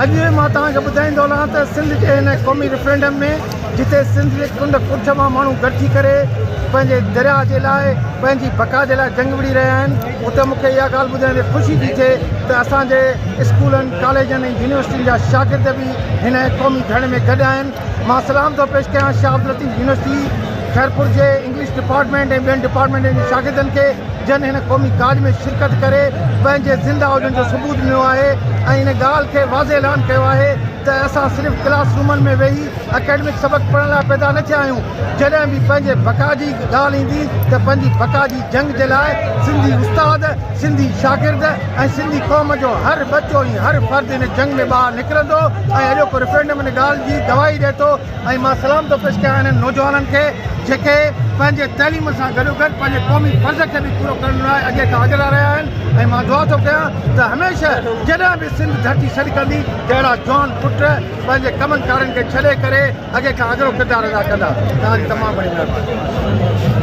اڄ مان توهان کي ٻڌائيندو هلان ته سنڌ جي هن قومي ريفرينڊم ۾ جتي سنڌ جي ڪنڊ ڪڙڇ مان ماڻهو گڏ ٿي ڪري پنهنجي درياء جي لاء پنهنجي بقا جي لاء جنگ وڙهي رهيا آهن اتي مون کي اها ڳالهه ٻڌائيندي خوشي ٿي ٿئي ته اسان جي اسڪولن، ڪاليجن ۽ يونيورسٽين جا شاگرد به هن قومي ڌرڻي ۾ گڏ آهن. مان سلام ٿو پيش ڪيان شاهه عبداللطيف يونيورسٽي خيرپور جي انگلش ڊپارٽمينٽ ۽ ٻين ڊپارٽمينٽن جي شاگردن کي جن هن قومي ڪاڄ ۾ شرڪت ڪري پنهنجي زنده هجڻ جو ثبوت ڏنو آهي ۽ ان ڳالهه کي واضح اعلان ڪيو آهي ته اسان صرف ڪلاس رومن ۾ ويهي اڪيڊمڪ سبق پڙهڻ لاء پيدا نه ٿيا آهيون، جڏهن به پنهنجي بقا جي ڳالهه ايندي ته پنهنجي بقا جي جنگ جي لاء سنڌي استاد، سنڌي شاگرد ۽ سنڌي قوم جو هر ٻچو ۽ هر فرد ان جنگ ۾ ٻاهر نڪرندو ۽ اڄوڪو ريفرنڊم ان ڳالهه جي گواهي ڏئي ٿو ۽ مان سلام ٿو پيش ڪيان انهن نوجوانن کي جيڪي پنهنجي تعليم سان گڏوگڏ پنهنجي قومي فرض کي به پورو ڪرڻ لاء اڳي کان اڳرا رهيا آهن ۽ مان دعا ٿو ڪيان ته هميشه جڏهن به سنڌ ڌرتي سڏ ڪندي ته اهڙا جوان پٽ پنهنجي ڪمن ڪارين کي ڇڏي ڪري اڳي کان اڳرو ڪردار ادا ڪندا. توهان جي تمام گهڻي مهرباني.